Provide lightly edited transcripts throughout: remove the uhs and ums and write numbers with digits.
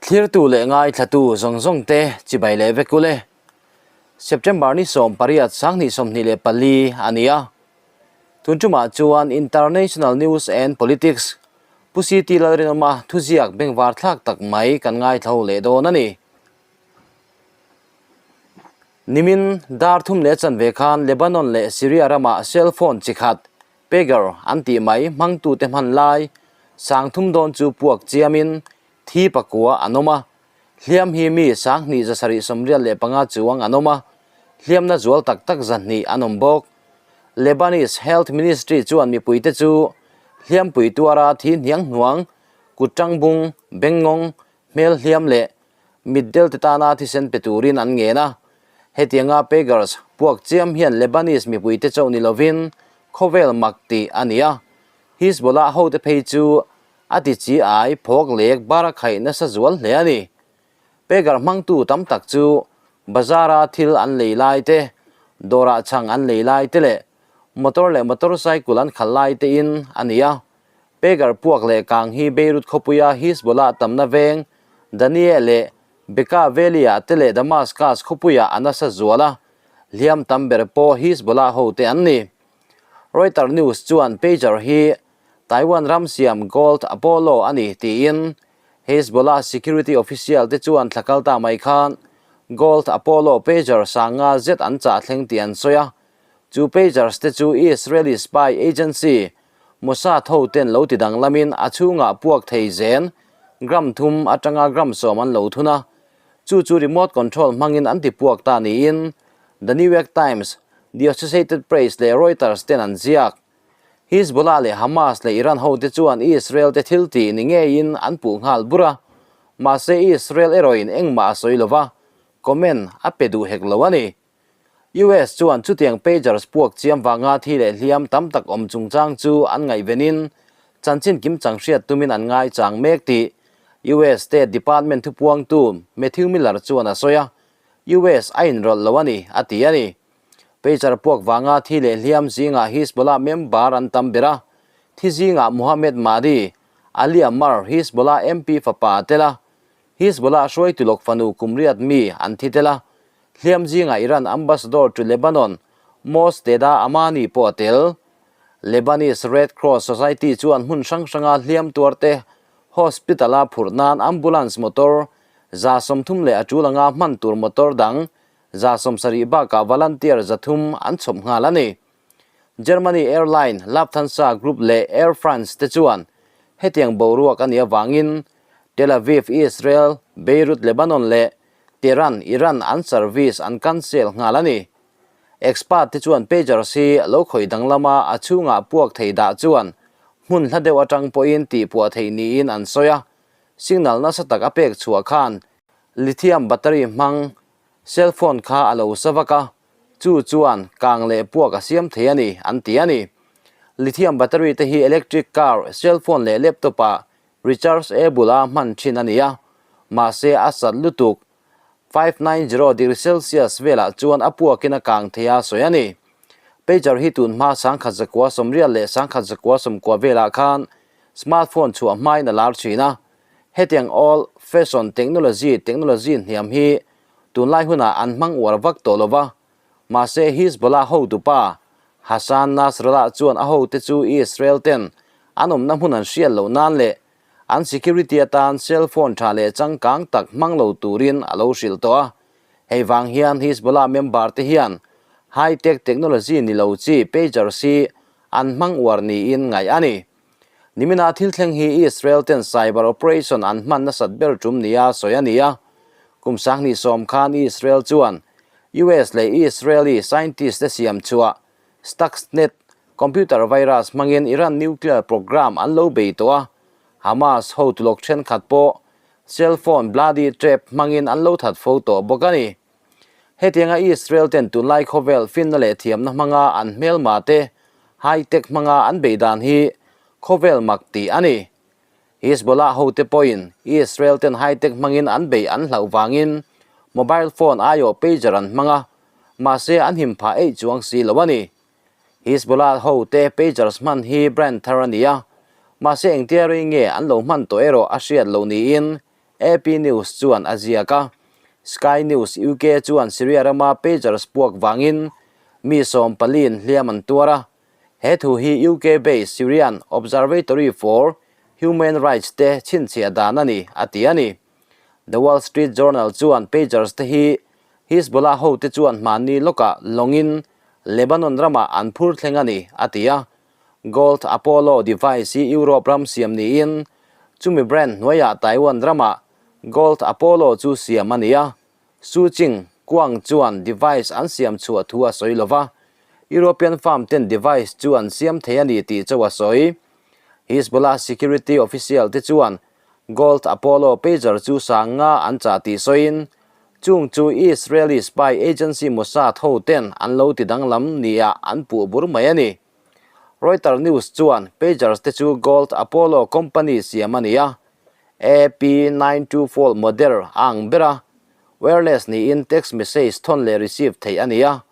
Thlirtu leh ngaithlatu zawng zawng te chibai leh vek ule. September ni 18 2024 a ni a. Tun tumah chuan International News and Politics Pu CT Lalrinawma thuziak bengvar thlak tak mai kan ngaithla leh dawn a ni. Nimin dar thum leh chanve khan Lebanon leh Syria ramah cell phone chi khat, pager an tih mai hmangtute hman lai 3000 dawn chu puak chiamin thi pakua an awm a. Hliam hi mi 2785 chuang an awm a, hliamna zual tak tak 200 an awm bawk. Lebanese Health Ministry chuan mipuite chu hliampui tuara thi hniang hnuang, kut tangbung, bengngawng, hmel hliam leh mitdel te tana thisen pe turin an ngen a. Hetianga pagers puak chiam hian Lebanese mipuite chauh ni lovin khawvel mak tih a ni a. Hizbollah hote phei chu a ti chi ai phawk lek bara khaih nasa zual hle a ni. Pager hmangtu tam tak chu bazara thil an lei lai te, dawrah chhang an lei lai te leh motor leh motorcycle an khalh lai te in a ni a. Pager puak leh kang hi Beirut khawpuia Hizbollah tamna veng Danieh leh Bekaa Valley-ah te leh Damascus khawpuiah a nasa zual a, hliam tam ber pawh Hizbollah hote an ni. Reuters News chuan pager hi Taiwan ram siam Gold Apollo a ni tiin Hezbollah security official te chuan thla kal ta mai khan Gold Apollo pager 5000 zet an chah thleng tih an sawi a, chu pagers te chu Israeli spy agency Mossad ho ten lo ti danglamin a chhungah puak thei zen gram thum atanga gram 10 an lo thun a, chu chu remote control hmangin an ti puak ta niin The New York Times, The Associated Press leh Reuters ten an ziak. Hizbollah leh Hamas leh Iran ho te chuan Israel te thil tih ni ngeiin an puh nghal bur a, mahse Israel erawhin engmah a sawi lova, comment a pe duh hek lo a ni. US chuan chutiang pagers puak chiam vanga thi leh hliam tam tak awm chungchang chu an ngaihvenin chanchin kimchang hriat tumin an ngaichang mek tih US State Department thupuangtu Matthew Miller chuan a sawi a, US a inrawlh lo a ni, a ti a ni. Pager puak vanga thi leh hliam zingah Hizbollah member an tam ber a, thi zingah Mohammed Mahdi, Ali Ammar, Hizbollah MP fapa a tel a, Hizbollah hruaitu lawk fanu kum riat mi an thi tel a, hliam zingah Iran ambassador to Lebanon, Mosteda Amani pawh a tel. Lebanese Red Cross Society chuan hmun hrang hranga hliam tuarte hospital-a phurh nan ambulance motor 30 leh a tul anga hman tur motor dang 70 bakah volunteer 300 an chhawp nghal a ni. Germany airline Lufthansa Group leh Air France te chuan hetiang boruak a nih avangin Tel Aviv, Israel, Beirut, Lebanon leh Tehran, Iran an service an cancel nghal a ni. Expert te chuan pagers hi lo khawih danglama a chhungah puak thei dah chuan hmun hla deuh atang pawhin tihpuah theih niin an sawi a, signal nasa tak a pek chhuah khan lithium battery hmang cell phone kha a lo sa vak a, chu chuan kang leh puak a siam thei a ni, an ti a ni. Lithium battery te hi electric car, cell phone leh laptop ah rechargeable a hman thin a ni a, mahse a sat lutuk 590 degree Celsius velah chuan a puakin a kang thei a sawi a ni. Pager hi tun hma 1980 leh 1990 velah khan smartphone chhuah hmain a lar thin a, hetiang old fashion technology technology hniam hi tunlai hunah an hmang uar vak tawh lova, mahse Hizbollah hotupa Hassan Nasrallah chuan a hote chu Israel ten an awmna hmun an hriat loh nan leh an security atan cell phone tha leh changkang tak hmang lo turin a lo hrilh tawh a. Hei vang hian Hizbollah member te hian high-tech technology ni lo chi pagers hi an hmang uar niin ngaih a ni. Nimina thil thleng hi Israel ten cyber operation an hman nasat ber tum nia sawi a ni a. Kum 2010 khan Israel chuan US leh Israeli scientist te siam chhuah Stuxnet computer virus hmangin Iran nuclear program an lo bei tawh a, Hamas hotu lawk thenkhat pawh cell phone bloody trap hmangin an lo that fo tawh bawk a ni. Hetianga Israel ten tunlai khawvel finna leh thiamna hmanga an hmelma te high-tech hmanga an bei dan hi khawvel mak tih a ni. Hezbollah hote pawhin Israel ten high-tech hmangin an bei an hlauh vangin mobile phone aiawh pager an hmang a, mahse an him phah eih chuang si lo a ni. Hezbollah hote pagers hman hi brand thar a ni a, mahse engtia rei nge an lo hman tawh erawh a hriat loh niin AP News chuan a ziak a. Sky News UK chuan Syria rama pagers puak vangin mi sawmpaliin hliam an tuar a. He thu hi UK-based Syrian Observatory for Human Rights te chhinchhiah dan a ni, a ti a ni. The Wall Street Journal chuan pagers te hi Hizbollah hote chuan hmanni lawkah lawngin Lebanon ramah an phur thleng a ni, a ti a. Gold Apollo device hi Europe ram siam niin chumi brand hnuaiah Taiwan ramah Gold Apollo chu siam a ni a. Su Ching Kuang chuan device an siam chhuah thu a sawi lova, European firm ten device chu an siam thei a ni tih chauh a sawi. Hizbollah security official te chuan Gold Apollo pager chu sang nga an chah tih sawiin, chung chu Israeli spy agency Mossad ho ten an lo ti danglam nia an puh bur mai a ni. Reuters News chuan pagers te chu Gold Apollo company siam a ni a, AP924 model a ang ber a, wireless niin text message thawn leh receive theih a ni a,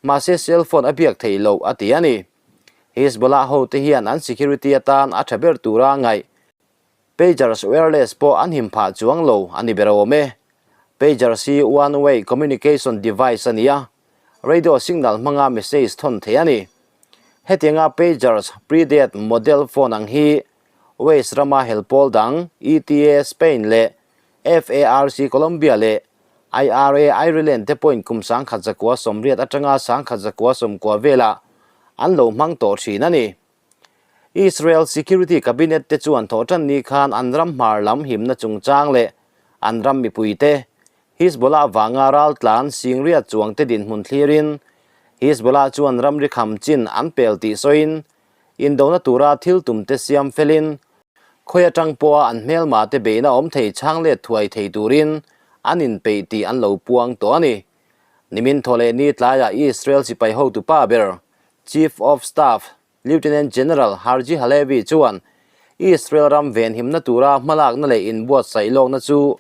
mahse cell phone a biak theih loh a ti a ni. Hezbollah hote hian an security atan a tha ber tura ngaih pagers wireless pawh an him phah chuang lo a ni ber awm e. Pagers hi one way communication device a ni a, radio signal hmanga message thawn theih a ni. Hetianga pagers predated model phone ang hi West rama hel pawl dang ETA Spain leh FARC Colombia leh IRA Ireland te pawhin kum 1980 atanga 1990 velah an lo hmang tawh thin a ni. Israel Security Cabinet te chuan thawhtan ni khan an ram hmar lam himna chungchang leh an ram mipuite Hizbollah vanga raltlan Singriat chuangte dinhmun thlirin Hizbollah chuan ramri kham chin an pel tih sawiin Indona tura thil tumte siam felin, khawi atang pawha an hmelmate beihna awm thei chhang let thuai thei turin an inpeih tih an lo puang tawh a ni. Nimin thaw leh ni tlaiah Israel sipai hotu pa ber, Chief of Staff, Lieutenant General Herzi Halevi chuan Israel ram venhimna tura hmalakna leh inbuatsaih lawkna chu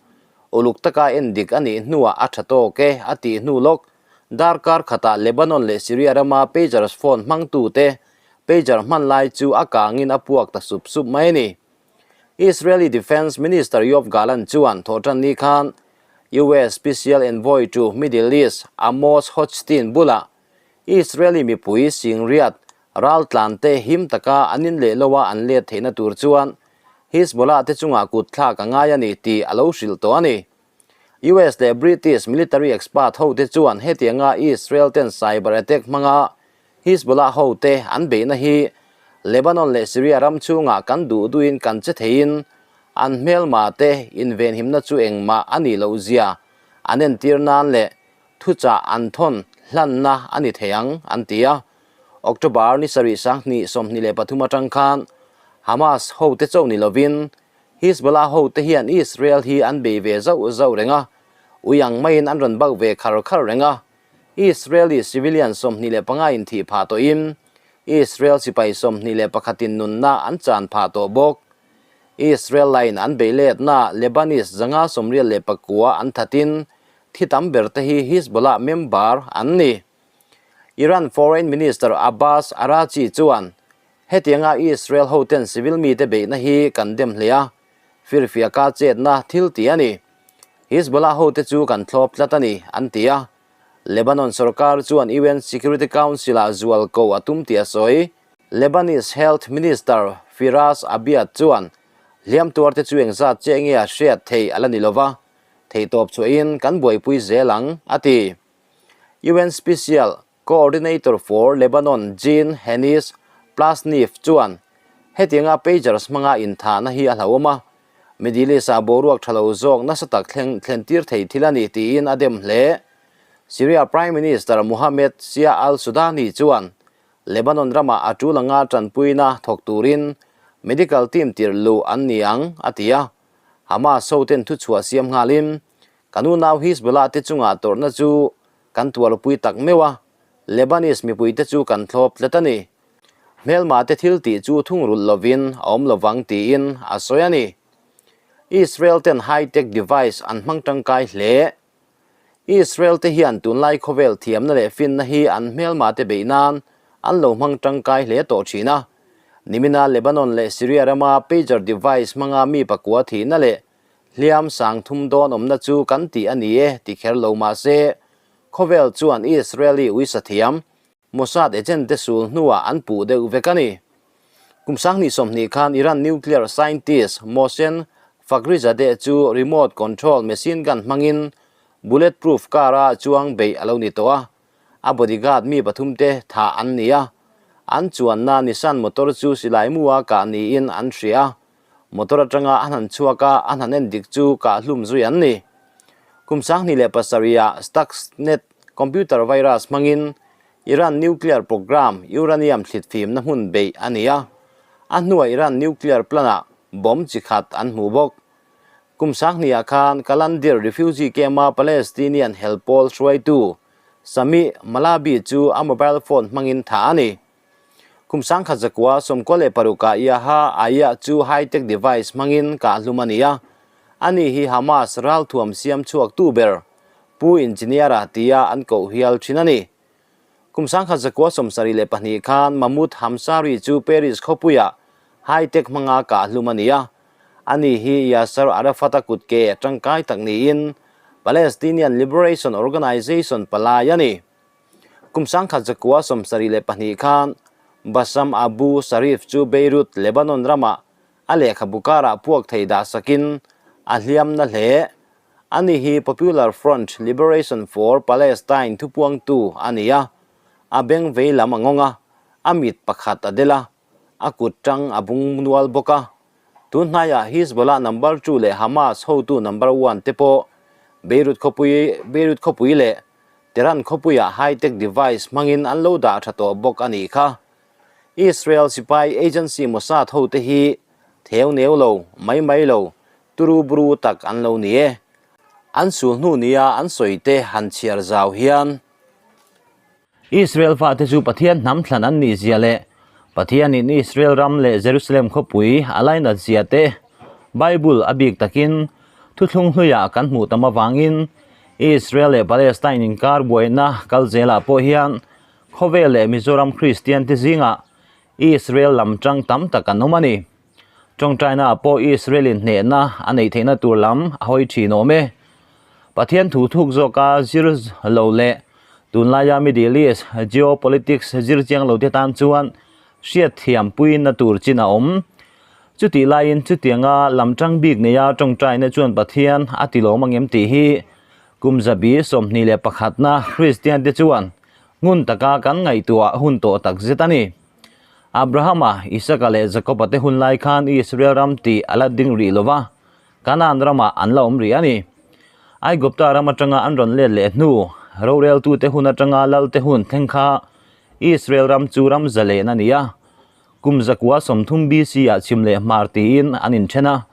uluk taka endik a nih hnuah a tha tawk e a tih hnu lawk Darkar khatah Lebanon leh Syria rama pagers phone hmangtute pager hman lai chu a kangin a puak ta sup sup mai a ni. Israeli Defence Minister Yoav Gallant chuan thawhtan ni khan US Special Envoy to Middle East Amos Hochstein bulah Israeli mipui Singriat raltlante him taka an inleh loa an let theihna tur chuan Hizbollah te chungah kut thlak a ngai a ni tih a lo hrilh tawh a ni. US leh British military expert hote chuan hetianga Israel ten cyber attack hmanga Hizbollah hote an beihna hi Lebanon leh Syria ram chhungah kan duh duhin kan che theiin an hmelma te invenhimna chu engmah a nih loh zia an entir nan leh thuchah an thawn hlanna a ni thei ang an ti a. October ni sarih 2023 atang khan Hamas hote chauh ni lovin Hizbollah hote hian Israel hi an bei ve zauh zauh reng a, ui ang maiin an rawn bak ve khar khar reng a. Israeli civilian 25 in thih phah tawhin Israel sipai 21 in nunna an chan phah tawh bawk. Israel lain an bei letna Lebanese 189 an thatin thi tam ber te hi Hizbollah member an ni. Iran Foreign Minister Abbas Araghchi chuan Hetianga Israel hoten civil mite beihna hi kan dem hle a, firfiaka chetna thil ti a ni. Hizbollah hote chu kan thlawp tlat a ni, an ti a. Lebanon sorkar chuan UN Security Council-ah zual ko a tum tih a sawi. Lebanese Health Minister Firas Abiad chuan hliam tuarte chu engzat che nge a hriat theih a la ni lova, theihtawp chhuahin kan buaipui zel ang, a ti. UN Special Coordinator for Lebanon Jean Hennis Plasnif chuan hetianga pagers hmanga inthahna hi a hlauhawm a, Middle East-ah boruak tha lo zawk nasa tak thleng thlentir thei thil a ni tiin a dem hle. Syria Prime Minister Mohammed Shia al-Sudani chuan Lebanon ramah a tul anga tanpuina thawk turin medical team tirh luh an ni ang a ti a, Hamas hoten thuchhuah siam nghalin kan unau Hizbollah te chungah tawrhna chu Kan tualpui tak meuh a, Lebanese mipuite chu kan thlawp tlat a ni. Hmelmate thil tih chu thungrulh lovin a awm lovang tiin a sawi a ni. Israel ten high-tech device an hmang tangkai hle. Israel te hian tunlai khawvel thiamna leh finna hi an hmelmate beih nan an lo hmang tangkai hle tawh thin a. Nimina Lebanon leh Syria rama pager device hmanga mi pakua thihna leh. Hliam 3000 dawn awmna chu kan tih a ni e ti kher lo mah se, khawvel chuan Israeli uisathiam Mossad agent te sul hnuah an puh deuh vek a ni. Kum 2020 khan Iran nuclear scientist Mohsen Fakhrizadeh chu remote control machine gun hmangin bulletproof car-a chuang beih a lo ni tawh a, a bodyguard mi pathum te thah an ni a, an chuanna Nissan motor chu silai mua kah niin an hria a, motor atanga an han chhuak a, an han en dik chu kah hlum zui an ni. Kum 2007 ah Stuxnet computer virus hmangin Iran nuclear programme uranium thlit fimna hmun beih a ni a, a hnuah Iran nuclear plant-ah bomb chi khat an hmuh bawk. Kum 2000 ah khan Kalandir refugee camp-a Palestinian hel pawl hruaitu Sami Malabi chu a mobile phone hmangin thah a ni. Kum 1996 ah Yaha Ayah chu high-tech device hmangin kah hlum a ni a, ani hi Hamas ralthuam siam chhuaktu ber Pu Engineer-a tia an koh hial thin a ni. Kum 1972 khan Mahmoud Hamshari chu Paris khawpuiah high-tech hmanga kah hlum a ni a. Ani hi Yasser Arafat-a kut ke tangkai tak niin Palestinian Liberation Organization palai a ni. Kum 1972 khan Bassam Abu Sharif chu Beirut, Lebanon ramah a lehkhabu karah puak thei dah sakin a hliam na hle. Ani hi Popular Front Liberation for Palestine thupuangtu a ni a, a beng vei lam a ngawng a, a mit pakhat a del a, a kut tang a bung nual bawk a. Tun hnaiah Hizbollah number two leh Hamas hotu number one te pawh Beirut khawpui Beirut khawpui leh Tehran khawpuiah high-tech device hmangin an lo dah tha tawh bawk a nih kha. Israel sipai agency Mossad hote hi theu neu lo, mai mai lo, Turu buru tak an lo ni e. An sul hnu nia an sawi te han chhiar zau hian. Israel fate chu Pathian hnam thlan an nih zia leh Pathianin Israel ram leh Jerusalem khawpui a lainat zia te Bible a bik takin thuthlung hluiah kan hmuh tam avangin Israel leh Palestine inkar buaina kal zelah pawh hian khawvel leh Mizoram Kristian te zingah Israel lam tang tam tak an awm a ni. Tawngtaina pawh Israel in hnehna a neih theihna tur lam a hawi thin awm e. Pathian thu thuk zawka zir lo leh tunlaia Middle East geopolitics zir chiang lo te tan chuan hriat thiam puina tur chin a awm. Chutih laiin chutianga lam tang bik neia tawngtaina chuan Pathian a ti lawm angem tih hi kum 21na Kristian te chuan ngun taka kan ngaihtuah hun tawh takzet a ni. Abrahama, Isaka leh Jakoba te hun lai khan Israel ram tih a la ding rih lo va, Kanaan ramah an la awm rih a ni. Aigupta ram atanga an rawn let leh hnu, roreltute hun atanga lalte hun thleng kha Israel ram chu ram zalen a ni a. Kum 930 BC ah chhim leh hmar tiin an inthen a.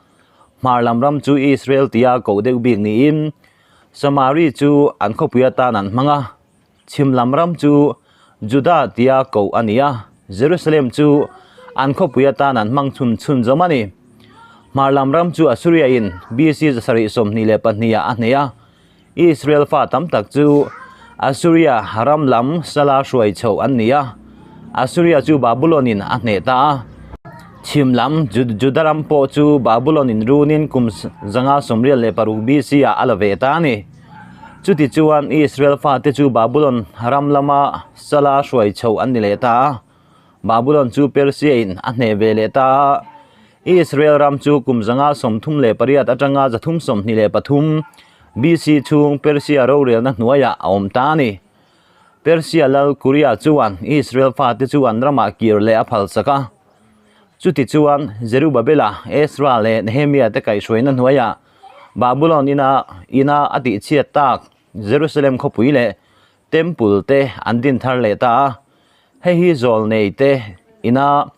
Hmar lam ram chu Israel tia koh deuh bik niin Samari chu an khawpui atan an hmang a. Chhim lam ram chu Juda tia koh a ni a, Jerusalem chu an khawpui atan an hmang chhun chhun zawm a ni. Hmar lam ram chu Assuria-in BC 722 ah a hneh a, Israel fa tam tak chu Assuria ram lam sala hruai chhoh an ni a, Assuria chu Babulon-in a hneh ta a. Chhim lam Juda ram pawh chu Babulon-in runin kum 586 BC ah a la ve ta a ni. Chutichuan Israel fate chu Babulon ram lama sala hruai chhoh an ni leh ta a. Babulon chu Persia-in a hneh ve leh ta a. Israel ram chu kum 538 atanga 323 BC chhung Persia rorelna hnuaiah a awm ta a ni. Persia lal Kuria chuan Israel fate chu an ramah kir leh a phalsak a. Chutichuan Zerubabela, Ezra leh Nehemia te kaihhruaina hnuaiah Babulon ina ina a tihchhiat tak Jerusalem khawpui leh Temple te an din thar leh ta a. Hei hi zawl nei te ina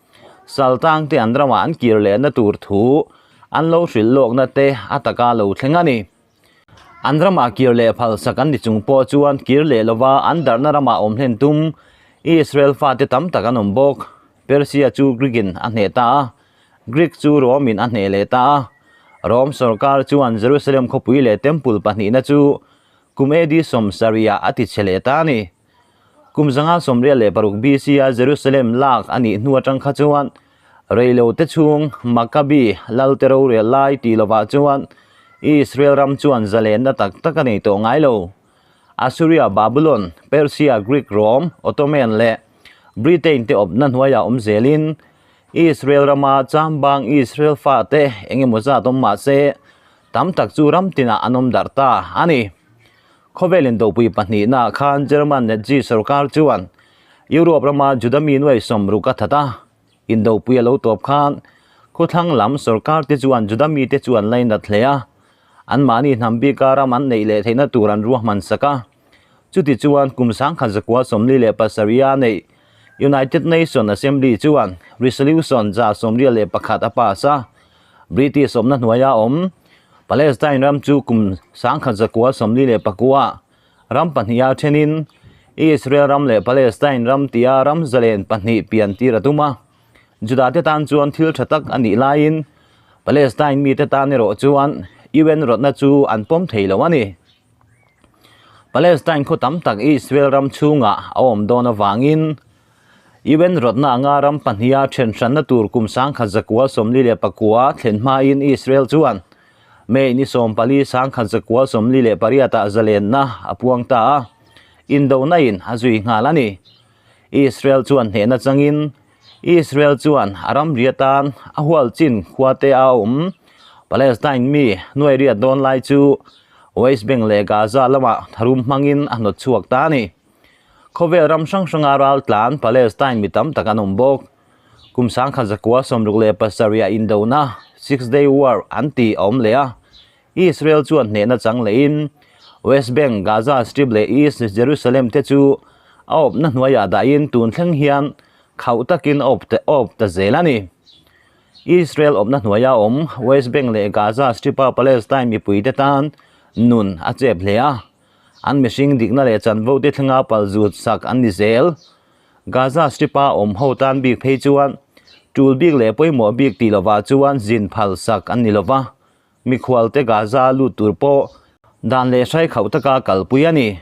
saltang te an ramah an kir lehna tur thu an lo hrilh lawkna te a taka lo thleng a ni. An ramah kir leh phalsak an ni chung pawh chuan kir leh lova an darhna ramah awm hlen tum Israel fate tam tak an awm bawk. Persia chu Greek in a hneh ta a, Greek chu Rome in a hneh leh ta a. Rome sorkar chuan Jerusalem khawpui leh Temple pahnihna chu kum AD 70 ah a ti chhe leh ta a ni. Kum 586 BC a Jerusalem lak a nih hnu atang kha chuan reilote chhung Maccabi lalte rorel lai tih lovah chuan Israel ram chuan zalenna tak tak a nei tawh ngai lo. Assyria, Babylon, Persia, Greek, Rome, Ottoman leh Britain te awpna hnuaiah awm zelin Israel rama chambang Israel fate eng emaw zat awm mah se tam tak chu ram tinah an awm darh ta a ni. Khawvel indopui pahnihnaah khan German Nazi sorkar chuan Europe rama Juda mi nuai sawmruk a that a, Indopui a lo tawp khan khawthlang lam sorkar te chuan Juda mite chu an lainat hle a, anmahni hnam bika ram an neih leh theihna tur an ruahman sak a. Chuti chuan kum 1947 a neih United Nation Assembly chuan Resolution 181 a pass a, British awmna hnuaia awm Palestine ram chu kum 1949 Ram pahniha thenin Israel ram leh Palestine ram tia ram zalen pahnih pian tir a tum a. Judate tan chuan thil tha tak a nih laiin Palestine mite tan erawh chuan UN rawtna chu an pawm thei lo a ni. Palestine khaw tam tak Israel ram chhungah a awm dawn avangin UN rawtna anga ram pahniha then hranna tur kum 1949 thlen hmain Israel chuan May ni 14 1948 ah zalenna a puang ta a, indona in a zui nghal a ni. Israel chuan hnehna changin Israel chuan a ramri atan a hual chin khua te a awm Palestine mi nuai riat dawn lai chu West Bank leh Gaza lamah tharum hmangin a hnawt chhuak ta a ni. Khawvel ram hrang hranga ral tlan Palestine mi tam tak an awm bawk. Kum 1967 ah indona, Six Day War, an tih a awm leh a, Israel chuan hnehna chang lehin West Bank, Gaza Strip leh East Jerusalem te chu a awpna hnuaiah dahin tun thleng hian khauh takin a awp a awp ta zel a ni. Israel awpna hnuaia awm West Bank leh Gaza Strip-a Palestine mipuite tan nun a chep hle a, an mihring dikna leh chanvo te thlenga palzut sak an ni zel. Gaza Strip-a awm ho tan bik phei chuan tul bik leh pawimawh bik tih lovah chuan zin phal sak an ni lova, mikhualte Gaza lut tur pawh dan leh hrai khauh taka kalpui a ni.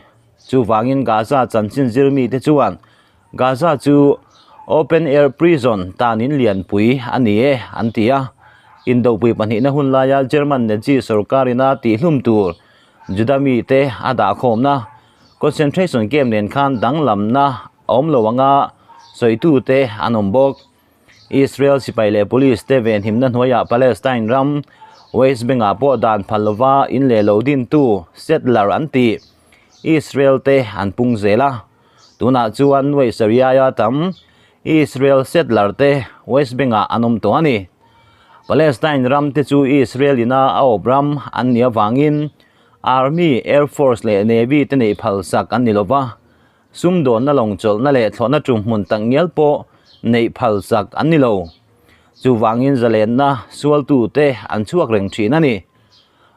Chuvangin Gaza chanchin zir mite chuan Gaza chu open air prison tanin lianpui a ni e an ti a, indopui pahnihna hun laia German Nazi sorkarina tihhlum tur Juda mite a dahkhawmna Concentration camp nen khan danglamna a awm lo anga sawitute an awm bawk. Israel sipai leh police te venhimna hnuaiah Palestine ram West Bank-ah pawh dan phal lova in leh lo dintu settler an tih Israel te an pung zel a. Tunah chuan nuaih sarih aia tam Israel settler te West Bank-ah an awm tawh a ni. Palestine ram te chu Israel ina a awp ram an nih avangin Army, Air Force leh Navy te neih phal sak an ni lo va, sumdawnna lawng chawlhna leh thlawhna tum hmun tak ngial pawh neih phal sak an ni lo. Chuvangin zalenna sualtute an chhuak reng thin a ni.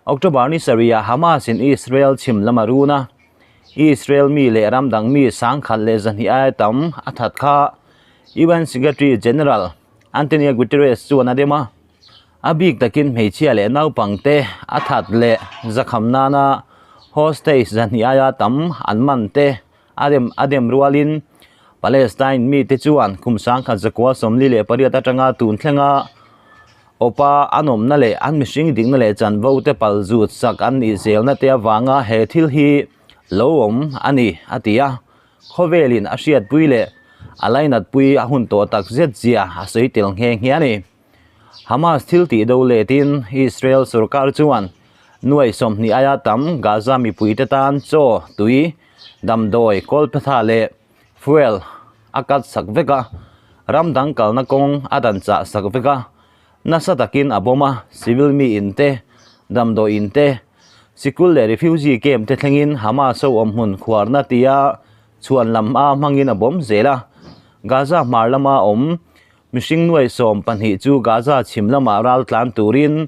October ni sarihah Hamas in Israel chhim lam a run a, Israel mi leh ram dang mi 1,200 aia tam a that kha UN Secretary General Antonio Guterres chuan a dem a. A bik takin hmeichhia leh naupangte a that leh zakham nana hostage zahnih aia tam an man te a rem a dem rualin Palestine mite chuan kum 1948 atanga tun thlenga awpa an awmna leh an mihring dikna leh chanvo te pal zut sak an nih zelna te avanga he thil hi lo awm a ni a ti a. Khawvelin a hriatpui leh a lainatpui a hun tawh tak zet zia a sawi tel nghe nghe a ni. Hamas thil tih do letin Israel sorkar chuan nuai 20 aia tam Gaza mipuite tan chaw, tui, damdawi, kawlphetha leh fuel a cut sak vek a, ram dang kalna kawng a dan chah sak vek a, nasa takin a bawm a, civil mi in te, damdawi in te, sikul leh refugee camp te thlengin Hamas ho awm hmun khuarna tia chhuan lam a hmangin a bawm zel a, Gaza hmar lama awm Mihring nuai 12 chu Gaza chhim lamah ral tlan turin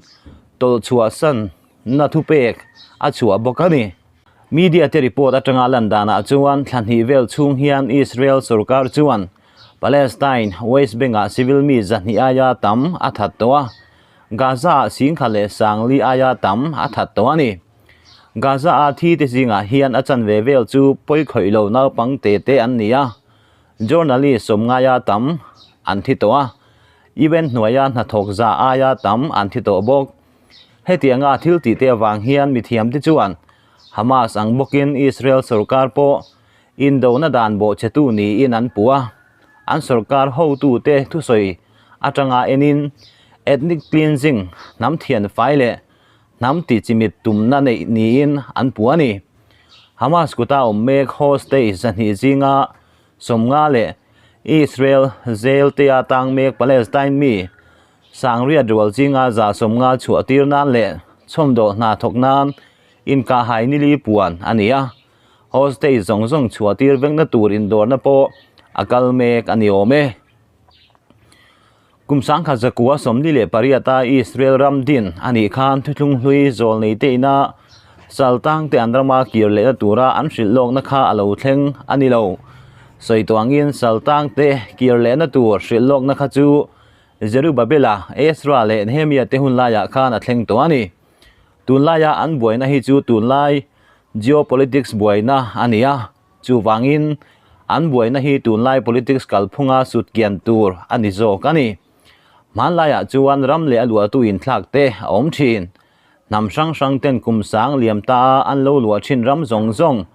tawlh chhuahsan na thupek a chhuah bawk a ni. Media te report atanga lan danah chuan thla hnih vel chhung hian Israel sorkar chuan Palestine West Bank-ah civil mi 200 aia tam a that tawh a, Gaza-ah 10,040 aia tam a that tawh a ni. Gaza-a thi te zingah hian a chanve vel chu pawi khawih lo naupang te te an ni a. Journalist sawmngaia tam an thi tawh a, UN hnuaia hnathawk za aia tam an thi tawh bawk. Hetianga thil tihte avang hian mithiamte chuan Hamas ang bawkin Israel sorkar pawh indona dan bawhchhetu niin an puh a, an sorkar hotute thusawi atanga enin ethnic cleansing, hnam thianfai leh hnam tichimit tumna neih niin an puh a ni. Hamas kuta awm mek hostage 200 zinga 50 leh Israel jail tea tang mek Palestine mi 80,000 rual zinga 150 chhuah tir nan leh chhawmdawh hna thawk nan inkahhai nili puan a ni a. Hostage zawng zawng chhuah tir vekna tur indawrna pawh a kal mek a ni awm e. Kum 1948 a Israel ram din a nih khan thuthlung hlui zawl nei te ina sal tang te an rama kir lehna tura an hrilh lawkna kha a lo thleng a ni lo. Sawi tawh angin sal tang te kir lehna tur hrilh lawkna kha chu Zerubabela, Ezra leh Nehemia te hun laiah khan a thleng tawh a ni. Tunlaia an buaina hi chu tunlai geopolitics buaina a ni a. Chuvangin, an buaina hi tunlai politics kalphunga sutkian tur a ni zawk a ni. Hmanlaiah chuan ram leh a luahtu inthlak te a awm thin. Hnam hrang hrang ten kum sang liam ta a an lo luah thin ram zawng zawng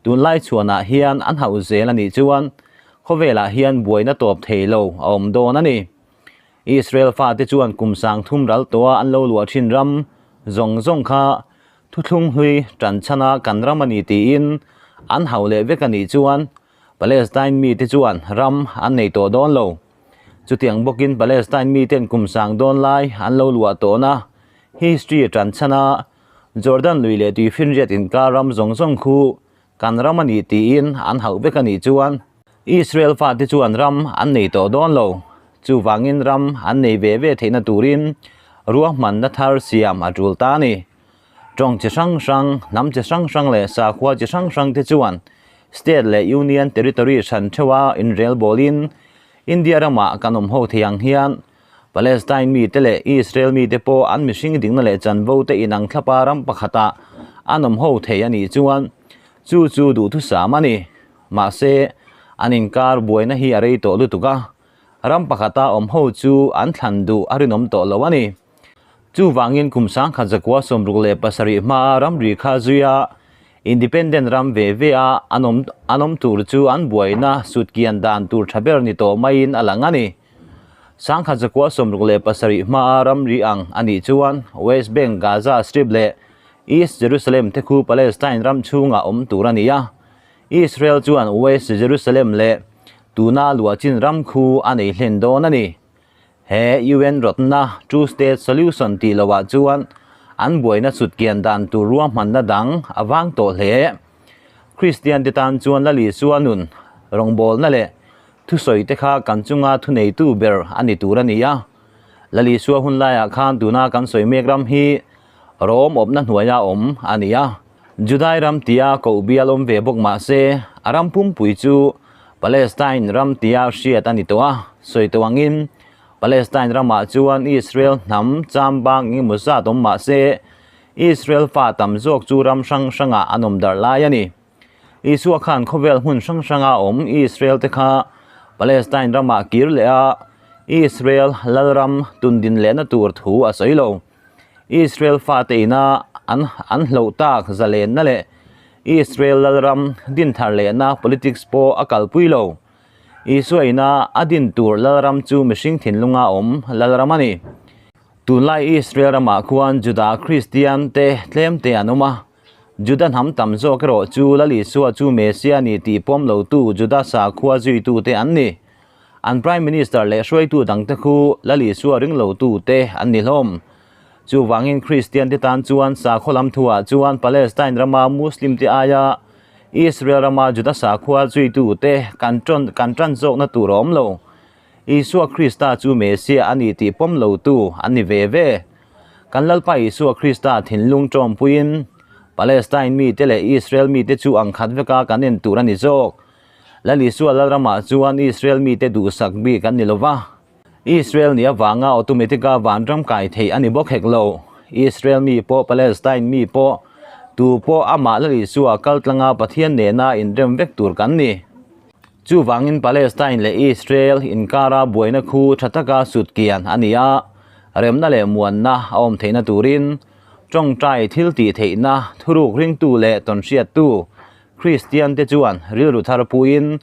tunlai chhuanah hian an hauh zel a nih chuan khawvelah hian buaina tawp thei lo a awm dawn a ni. Israel fate chuan kum sang thum ral tawha an lo luah thin ram zawng zawng kha Thuthlung hlui tan chhana kan ram a ni tiin an hau leh vek a nih chuan Palestine mite chuan ram an nei tawh dawn lo. Chutiang bawkin Palestine miten kum sang dawn lai an lo luah tawhna history tan chhana Jordan lui leh tuifinriat inkar ram zawng zawng khu kan ram a ni tiin an hauh vek a nih chuan Israel fate chuan ram an nei tawh dawn lo. Chuvangin ram an nei ve ve theihna turin ruahmanna thar siam a tul ta a ni. Tawng chi hrang hrang, hnam chi hrang hrang leh sakhua chi hrang hrang te chuan State leh Union Territory hran theuha inrel bawlin India ramah kan awm ho thei ang hian Palestine mite leh Israel mite pawh an mihring dikna leh chanvo te inang thlapa ram pakhatah an awm ho thei a nih chuan chu chu duhthusam a ni. Mahse, an inkar buaina hi a rei tawh lutuk a, ram pakhata awm ho chu an thlan duh a rinawm tawh lo a ni. Chuvangin kum 1967 hmaa ramri kha zuia Independent ram ve ve a an awm an awm tur chu an buaina sutkian dan tur tha ber ni tawh maiin a lang a ni. 1967 hmaa ramri ang a nih chuan West Bank, Gaza Strip leh East Jerusalem te khu Palestine ram chhungah awm tur a ni a. Israel chuan West Jerusalem leh tuna luahchin ram khu a nei hlen dawn a ni. He UN rawtna Two State Solution tih loah chuan an buaina chhutkian dan tur ruahmanna dang a vang tawh hle. Kristian te tan chuan Lal Isua nun rawngbawlna leh thusawi te kha kan chunga thuneitu ber a ni tur a ni a. Lal Isua hun laiah khan tuna kan sawi mek ram hi Rom awpna hnuaia awm a ni a. Judai ram tia koh bial awm ve bawk mah se, a ram pumpui chu Palestine ram tia hriat a ni tawh a. Sawi tawh angin, Palestine ramah chuan Israel hnam cham bang engemaw zat awm mah se, Israel fa tam zawk chu ram hrang hrangah an awm darh lai a ni. Isua khan khawvel hmun hrang hranga awm Israel te kha Palestine ramah kir leh a, Israel lalram tundin lehna tur thu a sawi lo. Israel fate ina an an hloh tak zalenna leh Israel lalram dinthar lehna politics pawh a kalpui lo. Isua ina a din tur lalram chu mihring thinlunga awm lalram a ni. Tunlai Israel ramah khuan Juda Kristian te tlem te an awm a. Juda hnam tam zawk erawh chu Lal Isua chu Messiah ni tih pawm lotu Juda sakhua zuitute an ni. An Prime Minister leh hruaitu dangte khu Lal Isua ringlotute an ni hlawm. Chuvangin Kristiante tan chuan sakhaw lam thuah chuan Palestine rama Muslim-te aia Israel rama Juda sakhua zuitute kan ṭawn kan ṭan zawkna tur a awm lo. Isua Krista chu Messiah a ni tih pawm lotu an ni ve ve. Kan Lalpa Isua Krista thinlung ṭawmpuiin Palestine mite leh Israel mite chu ang khat veka kan en tur a ni zawk. Lal Isua Lalramah chuan Israel mite duhsak bik an ni lo va. Israel nih avanga automatic-a vanram kai theih a ni bawk hek lo. Israel mi pawh Palestine mi pawh tu pawh amah Lal Isua kal tlanga Pathian nena inrem vek tur kan ni. Chuvangin Palestine leh Israel inkara buaina khu tha taka sutkian a ni a, remna leh muanna a awm theihna turin. Tawngtai thil tih theihna thuruk ringtu leh tawnhriattu Kristiante chuan rilru thar puiin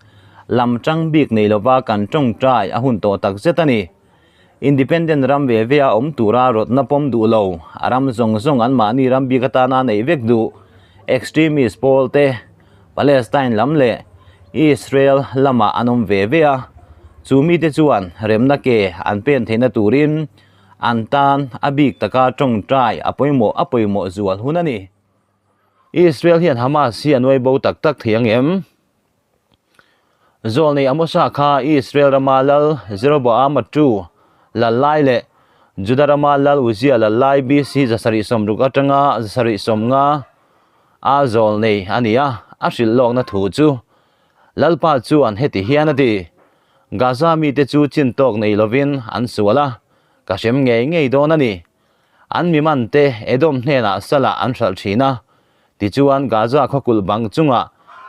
lam tang bik nei lova kan tawngtai a hun tawh tak zet a ni. Independent ram ve ve a awm tura rawtna pawm duh lo, a ram zawng zawng anmahni ram bik atana neih vek duh extremist pawl te, Palestine lam leh Israel lamah an awm ve ve a, chu mite chuan remna ke an pen theihna turin an tan a bik taka tawngtai a pawimawh a pawimawh zual hun a ni. Israel hian Hamas hi a nuai bo tak tak thei ang em? Zawlnei Amosa kha Israel rama lal Jeroboama tu lal lai leh Juda rama lal Uzia lal lai BC 760 atanga 750 a zawlnei a ni a, a hrilh lawkna thu chu Lalpa chuan heti hian a ti, Gaza mite chu chin tawk nei lovin an sual a, ka hrem ngei ngei dawn a ni. An mi man te Edom hnenah salah an hralh thin a, tichuan Gaza khawkulh bang chungah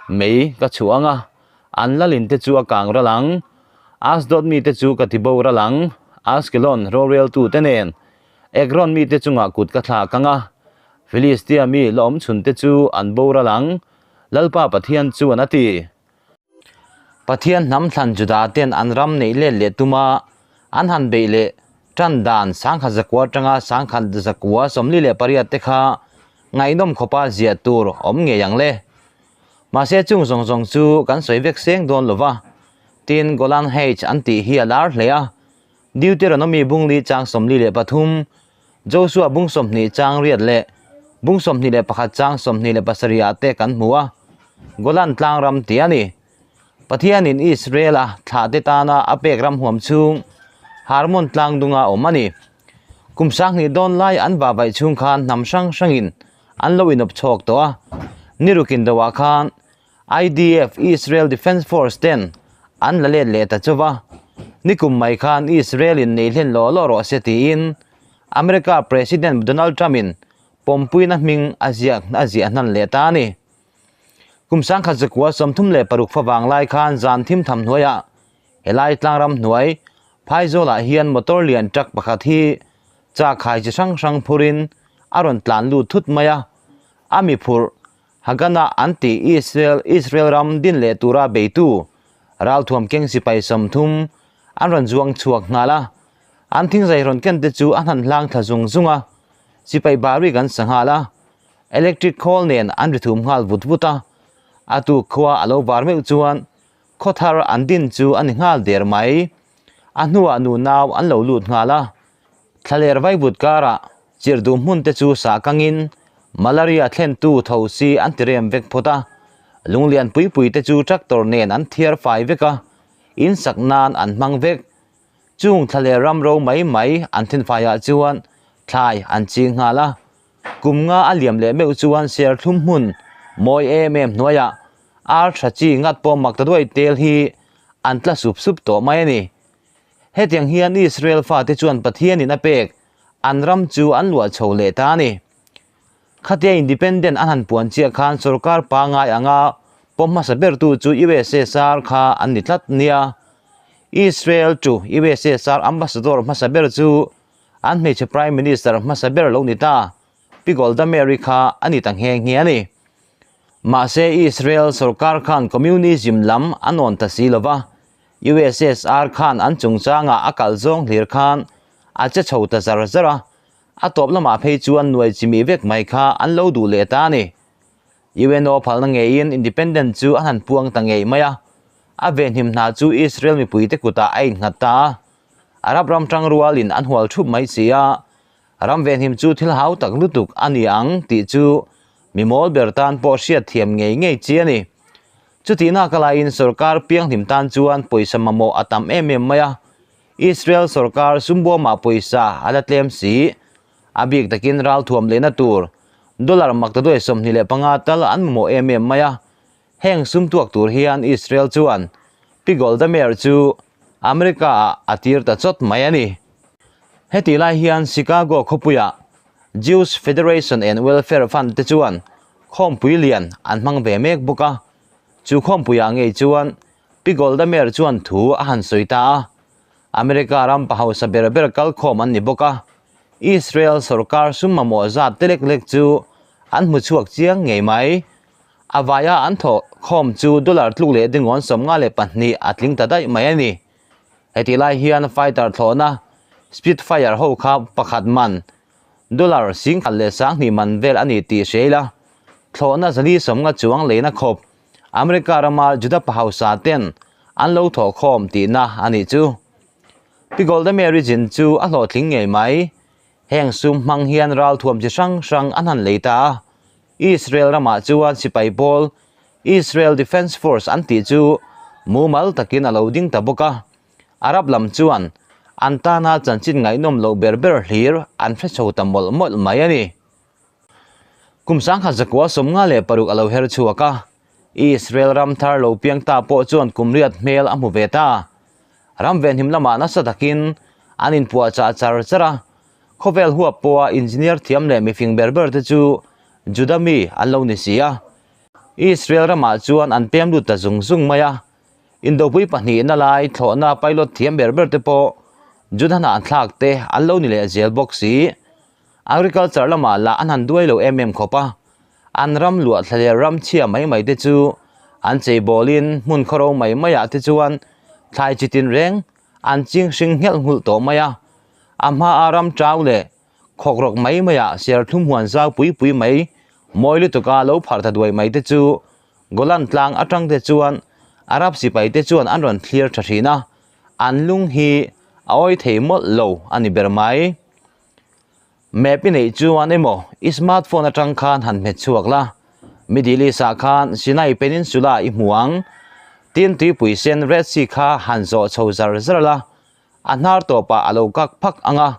mei ka chhuah ang a, an lalin te chu a kang ral ang. Asdod mite chu ka ti bo ral ang, Ashkelon roreltute nen Ekron mite chungah kut ka thlak ang a, Filistia mi la awm chhunte chu an boral ang, Lalpa Pathian chuan a ti. Pathian hnam thlan Juda ten an ram neih let leh tuma an han beih leh tan dan 10,900 atanga 1948 te kha ngaihnawm khawpa ziah tur awm ngei ang le. Mahse chung zawng zawng chu kan sawi vek seng dawn lova, tin Golan Heights an tih hi a lar hle a, Deuteronomy bungli chang 43, Joshua bung 20 chang riat leh bung 21 chang 27 ah te kan hmu a, Golan tlang ram tih a ni. Pathianin Israel-a thlahte tana a pek ram huam chhung Harmon tlang dunga awm a ni. Kum 2000 dawn lai an vahvaih chhung khan hnam hrang hrangin an lo inawp chhawk tawh a, ni rukin doah khan IDF, Israel Defence Force, ten an la let leh ta chauh a, nikum mai khan Israel in nei hlen law law rawh se tiin America President Donald Trump in pawmpuina hming a ziak a ziah hnan leh ta a ni. Kum 1936 fa vang lai khan zan thim tham hnuaiah helai tlangram hnuai Phaizawlah hian motor lian truck pakhat hi chakhai chi hrang hrang phurin a rawn tlan lut thut mai a, a mi phurh Haganah an tih Israel Israel ram din leh tura beitu ralthuam keng sipai 30 an rawn zuang chhuak nghal a, an thingzai rawn ken te chu a hnan hlang thla zung zung a, sipai barik an sa nghal a, electric khawl nen an ri thum nghal vut vut a, a tuk khua a lo var meuh chuan khawthar an din chu a ni nghal der mai, a hnuah nunau an lo lut nghal a. Thlaler vaivut karah chirhduh hmun te chu sah kangin malaria thlentu tho si an ti rem vek phawt a, lunglian pui pui te chu tractor nen an thiar fai vek a, in sak nan an hmang vek. Chung thlaler ram ro mai mai an then faiah chuan thlai an ching nghal a, kum nga a liam leh meuh chuan serthlum hmun mawi em em hnuaiah ar tha chi ngat pawh mak ta duai tel hi an tla sup sup tawh mai a ni. Hetiang hian Israel fate chuan Pathianin a pek an ram chu an luah chho leh ta a ni. Khatia independent an han puan chiah khan sorkar pangngai anga pawm hmasa bertu chu USSR kha an ni tlat nia. Israel to USSR ambassador hmasa ber chu an hmeichhe prime minister hmasa ber lo ni ta, Pi Golda Meir kha a ni ta nghe nghe a ni. Mahse Israel sorkar khan communism lam an awn ta si lova, USSR khan an chungchangah a kal zawng hlir khan a che chho ta zar zar a, a tawp lamah phei chuan nuai chimih vek mai kha an lo duh leh ta a ni. UNO phalna ngeiin independent chu a han puang ta ngei mai a, a venhim hna chu Israel mipuite kutah a innghat ta a, Arab ram tang rualin an hual thup mai si a, ram venhim chu thil hau tak lutuk a ni ang tih chu mi mawl ber tan pawh hriat thiam ngei ngei chi a ni. Chutihna ka laiin sorkar pianghlim tan chuan pawisa mamawh a tam em em mai a, Israel sorkar sumbuamah pawisa a la tlem si. A bik takin ralthuam lehna tur dollar maktaduai 25 tal an mamawh em em mai a, heng sum tuak tur hian Israel chuan Pi Golda Meir chu America ah a tir ta chawt mai a ni. Hetih lai hian Chicago khawpuiah Jews Federation and Welfare Fund te chuan khawmpui lian an hmang ve mek bawk a, chu khawmpuiah ngei chuan Pi Golda Meir chuan thu a han sawi ta a, America ram pa hausa ber ber kal khawm an ni bawk a. Israel sorkar sum mamawh zat te lek lek chu an hmu chhuak chiang ngei mai. A vaia an thawh khawm chu dollar tluk leh dingawn 52 a tling ta daih mai a ni. Hetih lai hian fighter thlawhna Spitfire ho kha pakhat man dollar 10,020 man vel a ni tih hria ila, thlawhna 450 chuang leina khawp America rama Juda pahausa ten an lo thawh khawm tihna a nih chu. Pi Golda Meir-i zin chu a hlawhtling ngei mai. Heng sum hmang hian ralthuam chi hrang hrang an han lei ta a. Israel ramah chuan sipai pawl, Israel Defense Force an tih chu mumal takin a lo ding ta bawk a. Arab lam chuan an tana chanchin ngaihnawm loh ber ber hlir an hre chho ta mawlh mawlh mai a ni. Kum 1956 a lo her chhuak a, Israel ram thar lo piang ta pawh chuan kum riat hmel a hmu ve ta. Ram venhim lamah nasa takin an inpuahchah char char a, khawvel huap pawha engineer thiam leh mifing ber ber te chu Juda mi an lo ni si a. Israel ramah chuan an pem lut ta zung zung mai a, indopui pahnihna lai thlawhna pilot thiam ber ber te pawh Juda hnah thlak te an lo ni leh zel bawk si. Agriculture lamah lah an han duai lo em em khawp a, an ram luah thlaler ram chhia mai mai te chu an chei bawlin hmun khawro mai maiah te chuan thlai chi tin reng an ching hring nghelh nghulh tawh mai a. A hmaa ram tau leh khawkrawk mai maiah serthlum huan zau pui pui mai mawi lutuka lo pharh ta duai mai te chu Golan tlang atang te chuan Arab sipai te chuan an rawn thlir tha thin a, an lung hi a awi thei mawlh lo a ni ber mai. Map i neih chuan emaw i smartphone atang khan han hmet chhuak la, Middle East ah khan Sinai Peninsula i hmu ang, tin tuipui sen Red Sea kha han zawh chho zar zar la, a hnar tawpah a lo kak phak ang a,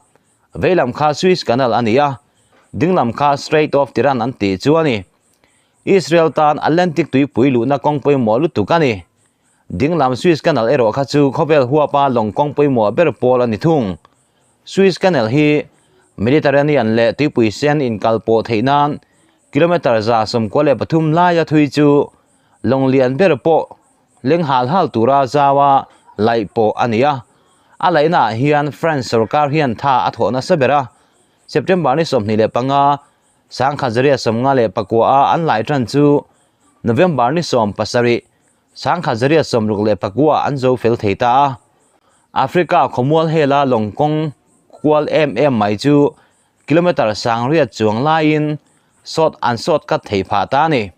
veilam kha Suez Canal a ni a, dinglam kha Strait of Tiran an tih chu a ni. Israel tan Atlantic tuipui luhna kawng pawimawh lutuk a ni. Dinglam Suez Canal erawh kha chu khawvel huapa lawng kawng pawimawh ber pawl a ni thung. Suez Canal hi Mediterranean leh tuipui sen inkal pawh theih nan kilometre 93 laia thui chu lawng lian ber pawh leng hal hal tura zaua laih pawh a ni a. A laihnaah hian France sorkar hian tha a thawh nasa ber a, September ni 25, 1959 a an lai tan chu November ni 17, 1969 an zo fel thei ta a. Africa khawmual hela lawng kawng kual em em mai chu kilometre 8000 chuang laiin sawt an sawt kat thei phah ta a ni.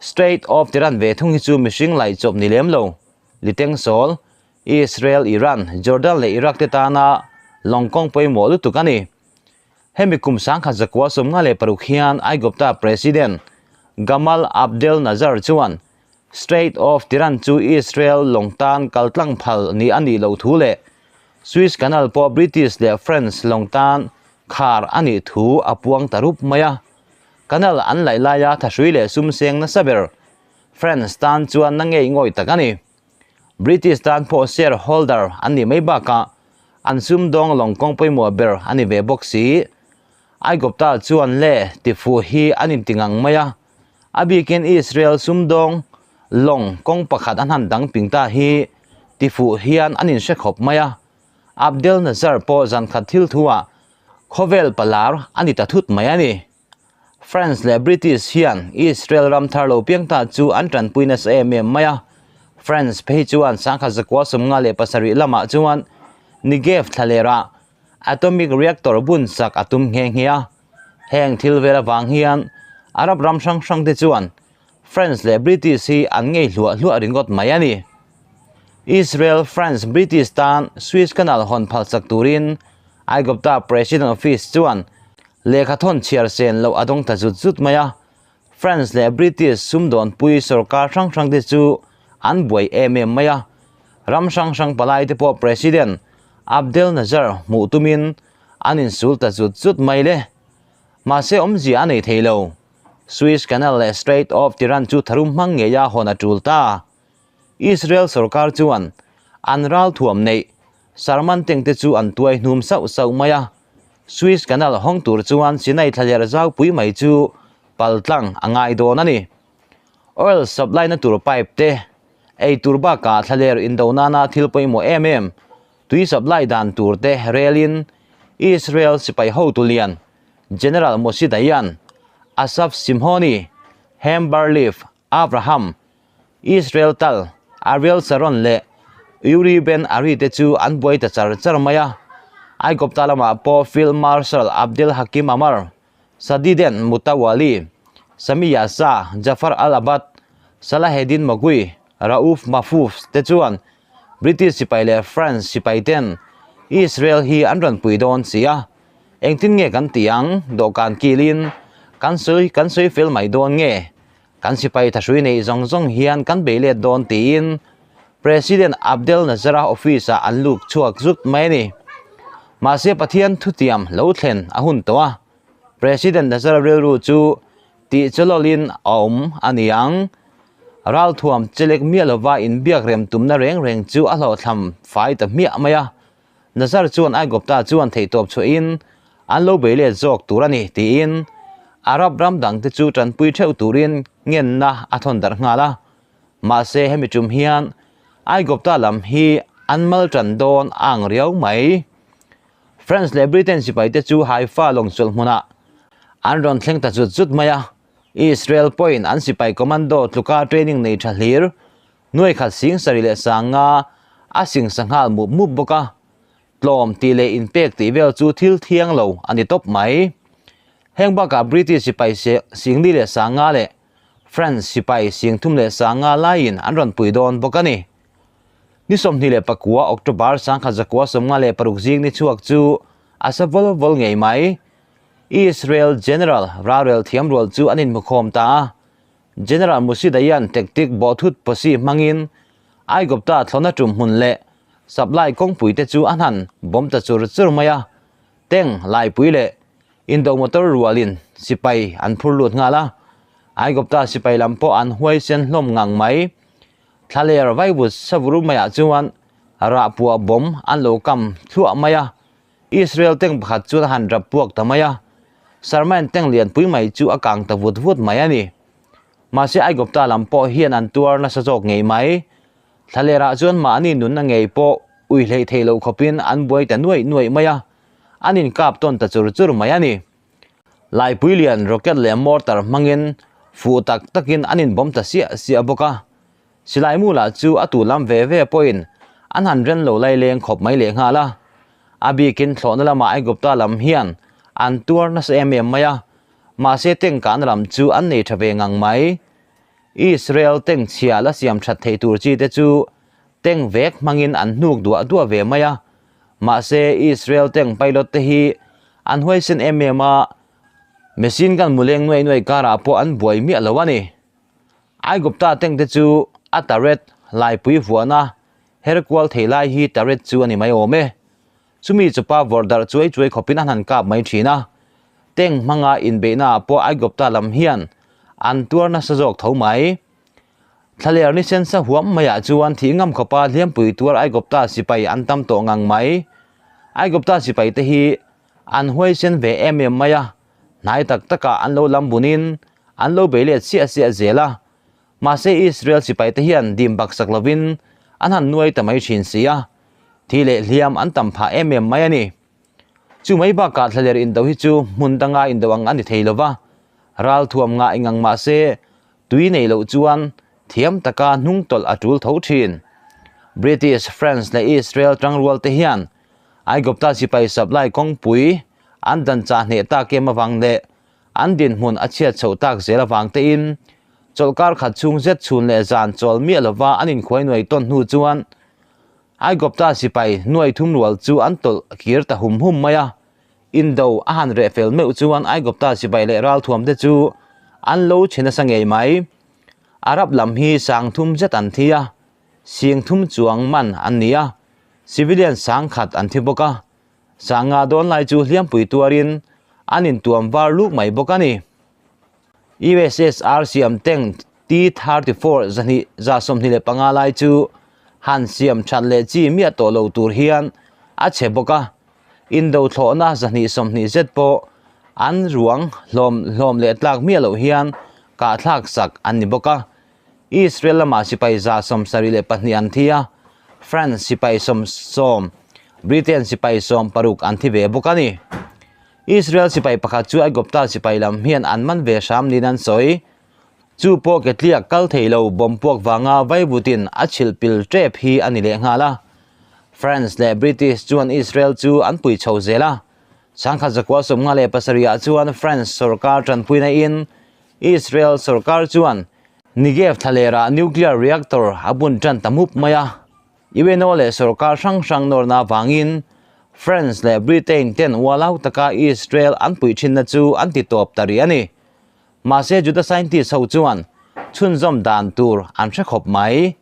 Strait of Tiran ve thung hi chu mihring laih chawp ni lem lo. Litengsawl, Israel, Iran, Jordan leh Iraq te tana lawng kawng pawimawh lutuk a ni. Hemi kum 1956 hian Aigupta President Gamal Abdel Nasser chuan Strait of Tiran chu Israel lawng tan kaltlang phal ni a nih loh thu leh Suez Canal pawh British leh French lawng tan khar a nih thu a puang ta rup mai a. Canal an laih laia thahrui leh sum seng nasa ber France tan chuan na ngei ngawih tak a ni. British tan pawh share holder an nih mai bakah an sumdawng lawng kawng pawimawh ber a ni ve bawk si. Aigupta chuan le tifuh hi an inti ngang mai a, a bikin Israel sumdawng lawng kawng pakhat an han dang ping ta hi tifuh hian an inhre khawp mai a. Abdel Nasser pawh zan khat thil thuah khawvel palar a ni ta thut mai a ni. France leh British hian Israel ram thar lo piang ta chu an tanpui nasa em em mai a. France phei chuan 1957 lamah chuan Negev thlalerah atomic reactor bun sak a tum nghe nghe a. Heng thil vel avang hian Arab ram hrang hrang te chuan France leh British hi an ngei hluah hluah ringawt mai a ni. Israel, France, British tan Suez Canal hawn phal sak turin Aigupta President Office chuan lehkha thawn chhiar sen loh a dawng ta zut zut mai a. France leh British sumdawnpui sorkar hrang hrang te chu an buai em em mai a. Ram hrang hrang palai te pawh President Abdel Nasser hmuh tumin an insul ta zut zut mai le. Mahse awmzia a nei thei lo. Suez Canal leh Strait of Tiran chu tharum hmang ngeia hawn a tul ta. Israel sorkar chuan an ralthuam neih Sarman tank te chu an tuai hnum sauh sauh mai a. Suez Canal hawng tur chuan Sinai thlaler zaupui mai chu paltlang a ngai dawn a ni. Oil supply na tur pipe te, ei tur bakah thlaler indo nana thil pawimawh em em, tui supply dan tur te relin. Israel sipai hotu lian General Moshe Dayan, Asaf Simhoni, Haim Bar-Lev, Avraham, Israel Tal, Ariel Sharon leh Uri Ben Ari te chu an buai ta char char mai a. Aigupta lamah pawh Field Marshal Abdel Hakim Ammar, Sadiden Mutawali, Sami Yasa, Jafar al-Abad, Salaheddin Magui, Rauf Mahfouz te chuan British sipai leh France sipai ten Israel hi an rawn pui dawn si a, engtin nge kan tih ang? Dawhkan kilin kan sawi kan sawi fel mai dawn nge? Kan sipai thahrui neih zawng zawng hian kan bei let dawn tiin President Abdel Nasser-a office-ah an luk chhuak zut mai a ni. Mahse Pathian thutiam lo thlen a hun tawh a, President Nasser-a rilru chu tih chawlawlin a awm a ni ang. Ralthuam chelek miah lova inbiak rem tumna reng reng chu a hlawhthlam fai ta hmiah mai a. Nazar chuan Aigupta chuan theihtawp chhuahin an lo bei let zawk tur a ni tiin Arab ram dangte chu tanpui theuh turin ngenna a thawn darh nghal a. Mahse hemi tum hian Aigupta lam hi an mal tan dawn a ang riau mai. France leh Britain sipaite chu Haifa lawngchawlh hmunah an rawn thleng ta zut zut mai a. Israel pawhin an sipai commando tluka training nei tha hlir nuai khat sing sarih leh sanga a singsa nghal mup mup bawk a. Tlawm tih leh inpek tih vel chu thil thiang lo a ni tawp mai. Heng bakah British sipai singli leh sanga leh France sipai singthum leh sanga laiin an rawn pui dawn bawk a ni. Ni 29 October 1956 zing ni chhuak chu a sa vawl vawl ngei mai. Israel General ralrel thiam rual chu an inhmukhawm ta a. General Moshe Dayan tactic bawhthut pawsi hmangin Aigupta thlawhna tum hmun leh supply kawngpui te chu a hnan bawm ta chur chur mai a. Tank laipui leh indo motor rualin sipai an phur lut nghal a. Aigupta sipai lam pawh an huaisen hlawm ngang mai. Thlaler vaivut savuru maiah chuan rahpuah bawm an lo kam thluah mai a, Israel tank pakhat chuan a han rap puak ta mai a, Sharman tank lianpui mai chu a kang ta vut vut mai a ni. Mahse Aigupta lam pawh hian an tuar nasa zawk ngei mai. Thlalerah chuan mahni nunna ngei pawh ui hleih theih loh khawpin an buai ta nuaih nuaih mai a, an inkap tawn ta chur chur mai a ni. Laipui lian rocket leh mortar hmangin fuh tak takin an inbawm ta siah siah bawk a. Silai mu lah chu a tu lam ve ve pawhin an han ren lo lai leng khawp mai lehnghal a. A bikin thlawhna lamah Aigupta lam hian an tuar nasa em em mai a, mahse tengkahna lam chu an nei tha ve ngang mai. Israel tank chhia la siam that thei tur chi te chu tank vek hmangin an hnuk duah duah ve mai a. Mahse Israel tank pilot te hi an huaisen em em a, machine gun muleng nuai nuai karah pawh an buai miah lo a ni. Aigupta tank te chu a turret laipui vuahna her kual thei lai hi turret chu a ni mai awm e. Chumi chupa vawrh darh chuai chuai khawpin an han kap mai thin a. Tank hmanga inbeihna ah pawh Aigupta lam hian an tuar nasa zawk tho mai. Thlaler ni sensa huam maiah chuan thih ngam khawpa hliampui tuar Aigupta sipai an tam tawh ngang mai. Aigupta sipai te hi an huaisen ve em em mai a, hnai tak takah an lo lam bunin an lo bei let siah siah zel a. Mahse Israel sipai te hian dim baksak lovin an han nuai ta mai thin si a, thi leh hliam an tam phah em em mai a ni. Chu mai bakah thlaler indo hi chu hmun danga indo ang a ni thei lova, ralthuam ngah engang mahse Tui nei loh chuan thiam taka hnung tawlh a tul tho thin. British, France leh Israel tangrual te hian Aigupta sipai supply kawngpui an dan chah hneh tak em avang leh an dinhmun a chhiat chhoh tak zel avang tein chawlhkar khat chhung zet chhun leh zan chawl miah lova an inkhuai nuai tawn hnu chuan Aigupta sipai nuai thum rual chu an tawlh kir ta hum hum mai a. Indo a han reh fel meuh chuan Aigupta sipai leh ralthuam te chu an lo chhe nasa ngei mai. Arab lam hi sang thum zet an thi a, sing thum chuang man an ni a, civilian sang khat an thi bawk a. Sanga dawn lai chu hliampui tuarin an intuam var luk mai bawk a ni. USSR siam tank T-34 zahnih 125 lai chu han siam that leh chi miah tawh lo tur hian a chhe bawk a. Indo thlawhna 220 zet pawh an ruang hlawm hlawm leh tlak miah loh hian kahthlak sak an ni bawk a. Israel lamah sipai 74 an thi a, France sipai 70. Britain sipai 16 an thi ve bawk a ni. Israel sipai pakhat chu Aigupta sipai lam hian an man ve hram niin an sawi. Chu pawh ketliak kal thei lo bomb puak vanga vaivutin a chhilh pil tep hi a ni lehnghal a. France leh British chuan Israel chu an pui chho zel a. 1957 ah chuan France sorkar tanpuina in Israel sorkar chuan Negev thlalerah nuclear reactor a bun tan ta mup mai a. UNO leh sorkar hrang hrang nawrna avangin France leh Britain ten ualau taka Israel an puih thinna chu an ti tawp ta rih a ni. Mahse Juda scientist ho chuan chhunzawm dan tur an hre khawp mai.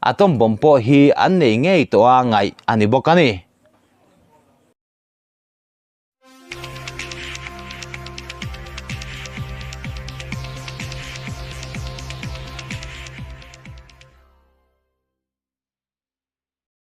Atom bomb pawh hi an nei ngei tawh a ngaih a ni bawk a ni.